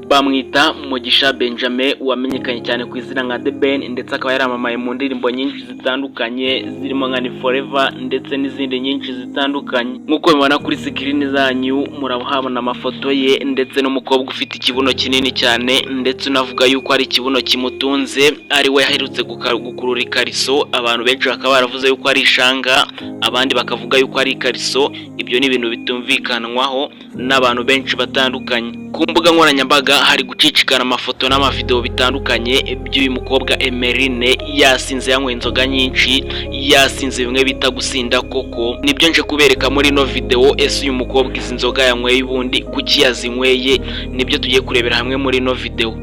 Bamwita Mugisha Benjamin, wamenyekanye cyane ku izina nka The Ben, ndetse akaba yaramamaye mu ndirimbo nyinshi zitandukanye zirimo nka Ni Forever ndetse n'izindi nyinshi zitandukanye. Nk'uko mubibona kuri screen zanyu, murahabona amafoto ye ndetse n'umukobwa ufite ikibuno kinini cyane, ndetse unavuga yuko ari ikibuno kimutunze, ari we yaherutse gukurura ikariso. Abantu benshi bakaba baravuze yuko ari ishanga, abandi bakavuga yuko ari ikariso. Ibyo ni ibintu bitumvikanwaho n'abantu benshi batandukanye. Ku mbuga nkoranyambaga hari gucicikana amafoto n'amavideo bitandukanye by'uyu mukobwa Emeline yasinze, yanyweye inzoga nyinshi, yasinze bimwe bita gusinda koko. Nibyo nje kubereka muri ino video. Ese uyu mukobwa izi nzoga yanyweye ubundi kuki yazinyweye? Nibyo tugiye kurebera hamwe muri ino video.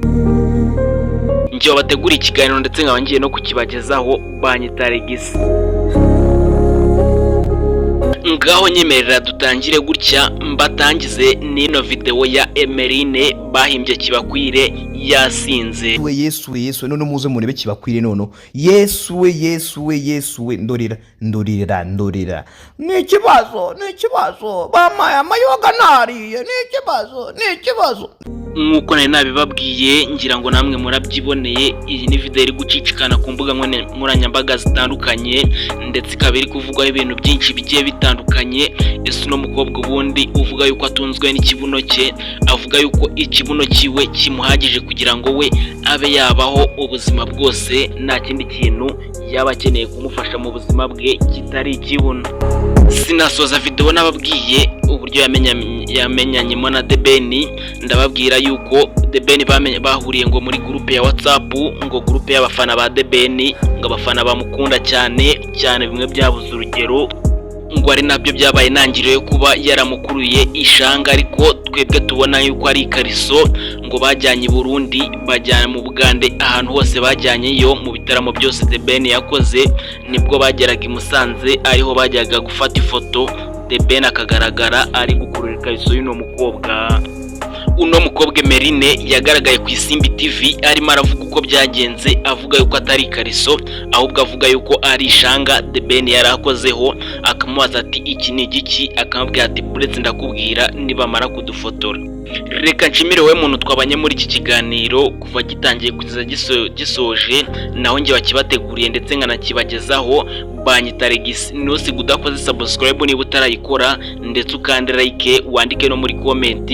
Njye wabateguriye ikiganiro ndetse nkaba ngiye no kukibagezaho, banyita Regisi. Ngaho nyemerera dutangire gutya, mbatangize n'ino video ya Emeline bahimbye Kibakwire yasinze. We Yesu we, Yesu we! None muze murebe Kibakwire. Nono Yesu we, Yesu we, Yesu we! Ndorera, ndorera, ndorera! Ni ikibazo, ni ikibazo! Bamaye amayoga nariye, ni ikibazo, ni ikibazo! Nk'uko nari nabibabwiye, ngira ngo namwe murabyiboneye. Iyi ni video iri gucicikana ku mbuga nkoranyambaga zitandukanye, ndetse ikaba iri kuvugwaho ibintu byinshi bigiye bitandukanye. Ese uno mukobwa ubundi uvuga yuko atunzwe n'ikibuno cye, avuga yuko ikibuno cyiwe kimuhagije kugira ngo we abe yabaho ubuzima bwose, nta kindi kintu yaba akeneye kumufasha mu buzima bwe kitari ikibuno? Sinasoza video nababwiye uburyo yamenyanyemo na The Ben. Ndababwira yuko The Ben bahuriye ngo muri groupe ya WhatsApp, ngo groupe y'abafana ba The Ben, ngo abafana bamukunda cyane cyane bimwe byabuze urugero, ngo ari nabyo byabaye intangiriro yo kuba yaramukuruye ishanga, ariko twebwe tubona yuko ari ikariso. Ngo bajyanye i Burundi, bajyana mu Bugande, ahantu hose bajyanyeyo mu bitaramo byose The Ben yakoze. Nibwo bageraga i Musanze, ariho bajyaga gufata ifoto, The Ben akagaragara ari gukurura ikariso y'uno mukobwa. Uno mukobwa Emeline yagaragaye ku Isimbi TV arimo aravuga uko byagenze, avuga yuko atari ikariso, ahubwo avuga yuko ari ishanga The Ben yari akozeho. Akamubaza ati: "Iki ni igiki?" Akamubwira ati: "Buretse ndakubwira nibamara kudufotora." Reka nshimire wowe muntu twabanye muri iki kiganiro kuva gitangiye kugeza gisoje, naho njye wakibateguriye ndetse nkanakibagezaho, banyita Regisi. Ntusige udakoze subscribe niba utarayikora, ndetse ukande like, wandike no muri comment.